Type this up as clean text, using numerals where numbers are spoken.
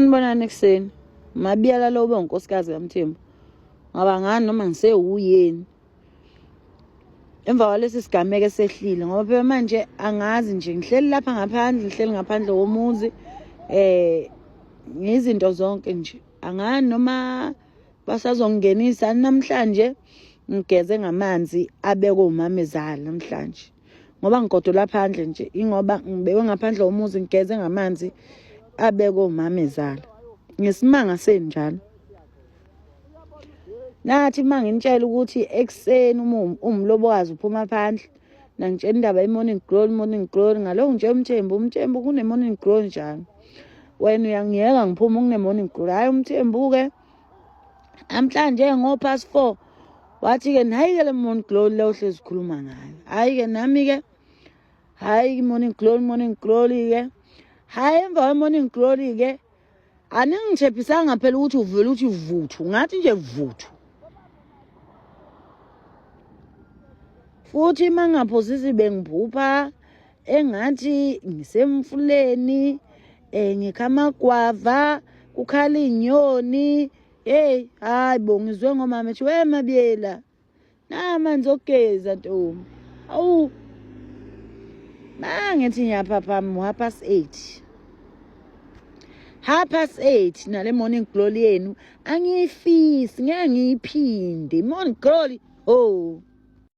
Sanibonani ekuseni. Mabiyela lo ube unkosikazi kaMthembu. Ngoba ngani noma ngisewuyeni. Emva kwalesi sigameko esehlile ngoba phela manje angazi nje ngihleli lapha ngaphandle ngihleli ngaphandle komuzi eh ngizinto zonke nje angani noma basazongingenisa namhlanje ngigeze ngamanzi abekwe umamezala namhlanje ngoba ngigodola phandle nje ingoba ngibekwe ngaphandle komuzi ngigeze ngamanzi abekwe umamezala ngesimanga senjalo nathi uma nginitshela ukuthi ekuseni uma umlobokazi uphuma phandle nangitshela indaba ye-morning glory morning glory ngalokhu nje umthembu umthembu kune-morning glory njalo wena uyangiyeka ngiphuma kune-morning glory hhayi umthembu-ke namhlanje ngo-past four wathi-ke nayi-ke le morning glory le ohlezi ukhuluma ngayo hhayi-ke nami-ke hhayi morning glory morning glory-ke hhayi emva kwe-morning glory-ke Aningithephisanga phela ukuthi uvele uthi vuthu ngathi nje vuthu. Futhi mangaphosisi bengiphupha engathi ngisemfuleni eh ngikha amagwava kukhala inyoni hey hayi bo ngizwe ngomama ethi we mabiyela Namanzi okugeza ntombi. Awu. Mangithi ngiyaphaphama half past 8. Half past 8 nale morning glory yenu angiyifisi ngeke ngiyiphinde. Morning glory. Oh.